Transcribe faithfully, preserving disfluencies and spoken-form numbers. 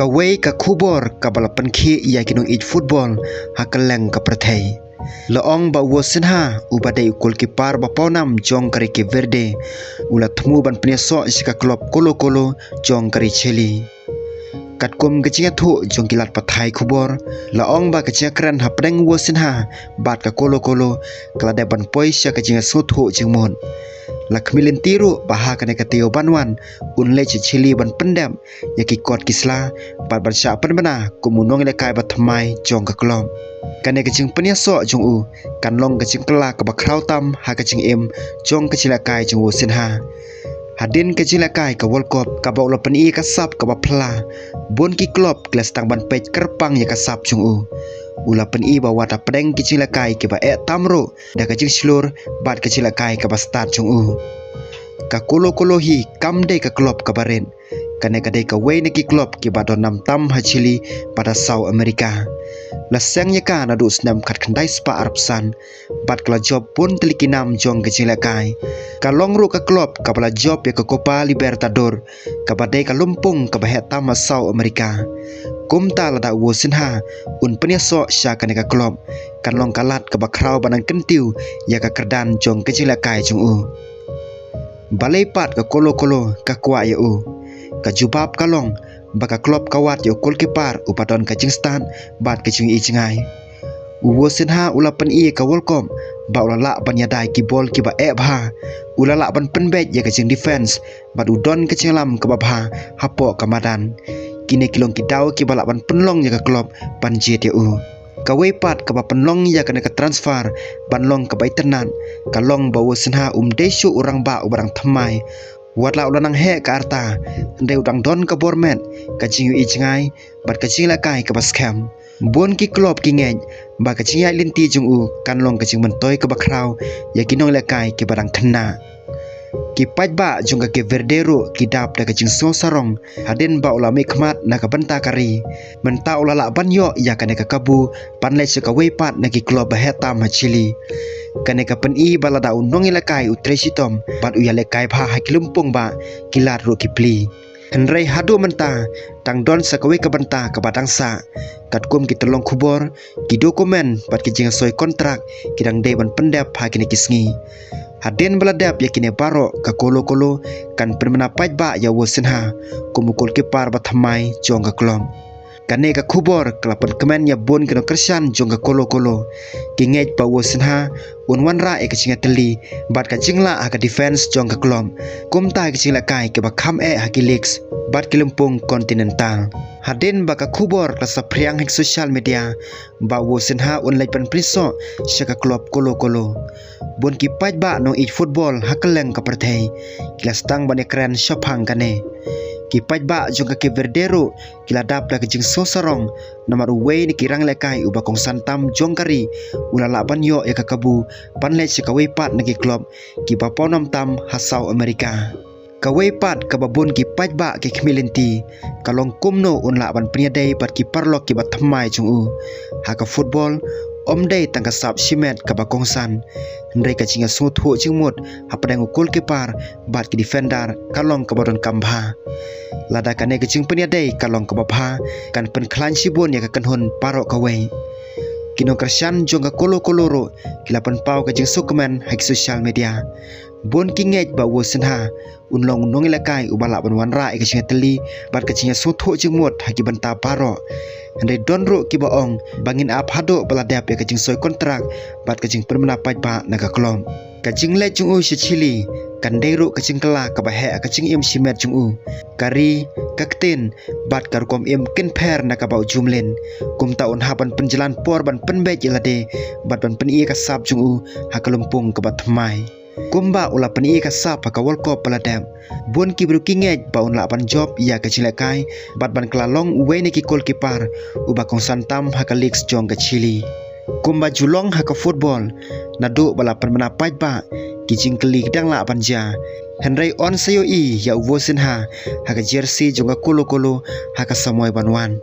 Kawei ka khubor kaba la pynkhih ïa ki nongïeit football ha kylleng ka pyrthei. La ong ba u Wo Sinha, uba dei u goalkeeper ba pawnam jong ka ri Cape Verde, u la thmu ban pynïasoh sha ka club Colo Colo jong ka ri Chile. Katkum ka jingïathuh jong ki lad pathai khubor, la ong ba ka jingïakren hapdeng u Wo Sinha bad ka Colo Colo ka la dep ban poi sha ka jingïasngewthuh jingmut. La khmih lynti ruh ba ha kane ka taïew ban wan un leit sha Chile ban pyndep ïa ki kot ki sla bad ban shah pynbna kum u nongïalehkai ba thymmai jong ka club. Kane ka jingpynïasoh jong u kan long ka jingkylla kaba khraw tam ha ka jingim jong ka jingïalehkai jong u Wo Sinha. Hadien ka jingïalehkai ka World Cup kaba u la pyni ka sap kaba phylla, bun ki club ki la sdang ban peit kyrpang ïa ka sap jong u. U la pyni ba wat hapdeng ki jingïalehkai kiba eh tam ruh da ka jingshlur bad ka jingïalehkai kaba stad jong u. Ka Colo Colo hi kam dei ka club kaba rit. Kane ka dei kawei na ki club kiba don nam tam ha Chile bad ha South America. La seng ïa ka naduh snem khatkhyndai spah arphew san bad ka la jop bun tylli ki nam jong ka jingïalehkai. Ka long ruh ka club kaba la jop ïa ka Copa Libertador, kaba dei ka lympung kaba heh tam ha South America. Kumta lada u Wo Sinha un pynïasoh sha kane ka club, kan long ka lad kaba khraw ban nang kyntiew ïa ka kyrdan jong ka jingïalehkai jong u. Balei pat ka Colo Colo ka kwah ïa u? Ka jubab ka long ba ka club ka wad ïa u goalkeeper uba don ka jingstad bad ka jingïohi jngai. U Wo Sinha u la pyni ha ka World Cup ba u la lah ban ïada ïa ki bol kiba eh bha. U la lah ban pynbeit ïa ka jingdefense bad u don ka jingïalam kaba bha hapoh ka madan. Kine ki long ki daw kiba lah ban pynlong ïa ka club ban jied ïa u. Kawei pat kaba pynlong ïa kane ka transfer ban long kaba itynnad ka long ba u Wo Sinha um dei shuh u rangbah uba dang thymmai. Wat la u la nang heh ka rta, hynrei u dang don ka bor met, ka jingïohi jngai bad ka jingïalehkai kaba skhem. Bun ki club ki ngeit ba ka jingïaid lynti jong u kan long ka jingmyntoi kaba khraw ïa ki nongïalehkai kiba dang khynnah. Ki paidbah jong ka Cape Verde ruh ki dap da ka jingsngewsarong hadien ba u la mihkhmat na ka bynta ka ri. Mynta u la lah ban ïoh ïa kane ka kabu ban leit sha kawei pat na ki club ba heh tam ha Chile. Kane ka pyni ba lada u nongïalehkai u trei shitom bad u ïalehkai bha ha ki lympung bah, ki lad ruh ki plie. Hynrei haduh mynta tang don sa kawei ka bynta kaba dang sah. Katkum ki tyllong khubor, ki dokumen bad ki jingsoi kontrak ki dang dei ban pyndep ha kine ki sngi. Hadien ba la dep ïa kine baroh, ka Colo Colo kan pynbna paidbah ïa u Wo Sinha kum u goalkeeper ba thymmai jong ka club. Kane ka khubor ka la pynkmen ïa bun ki nongkyrshan jong ka Colo Colo. Ki ngeit ba u Wo Sinha un wanrah ïa ka jingïatylli bad ka jinglah ha ka defense jong ka club, kumta ha ka jingïalehkai kiba kham eh ha ki leagues bad ki lympung continental. Hadien ba ka khubor ka la saphriang ha ki social media ba u Wo Sinha un leit ban pynïasoh sha ka club Colo Colo, bun ki paidbah nongïeit football ha kylleng ka pyrthei ki la sdang ban ïakren shaphang kane. Ki paidbah jong ka Cape Verde ruh ki la dap da ka jingsngewsarong namar uwei na ki nongïalehkai uba kongsan tam jong ka ri u la lah ban ïoh ïa ka kabu ban leit sha kawei pat na ki club kiba pawnam tam ha South America. Kawei pat kaba bun ki paidbah ki khmih lynti ka long kumno un lah ban pynïadei bad ki paralok kiba thymmai jong u. Ha ka football, ym dei tang ka sap shimet kaba kongsan, hynrei ka jingïasngewthuh jingmut hapdeng u goalkeeper bad ki defender ka long kaba donkam bha. Lada kane ka jingpynïadei ka long kaba bha, kan pynkhlaiñ shibun ïa ka kynhun baroh kawei. Ki nongkyrshan jong ka Colo Colo ruh ki la pynpaw ka jingsngewkmen ha ki social media. Bun ki ngeit ba u Wo Sinha un long u nongïalehkai uba lah ban wanrah ïa ka jingïatylli bad ka jingïasngewthuh jingmut ha ki bynta baroh. Hynrei don ruh kiba ong ba ngin ap haduh ba la dep ïa ka jingsoi kontrak bad ka jingpynbna paidbah na ka club. Ka jingleit jong u sha Chile kan dei ruh ka jingkylla kaba heh ha ka jingim shimet jong u. Ka ri, ka ktien bad ka rukom im kin pher na kaba u ju mlien. Kumta un hap ban pynjlan por ban pynbeit ïa lade bad ban pyni ïa ka sap jong u ha ka lympung kaba thymmai. Kumba u la pyni ïa ka sap ha ka World Cup ba la dep, bun ki briew ki ngeit ba un lah ban jop ïa ka jingïalehkai bad ban kylla long uwei na ki goalkeeper uba kongsan tam ha ka leagues jong ka Chile. Kumba ju long ha ka football, naduh ba la pynbna paidbah, ki jingkylli ki dang lah ban jia. Hynrei yn sa ïohi ïa u Wo Sinha ha ka jersey jong ka Colo Colo ha ka samoi ban wan.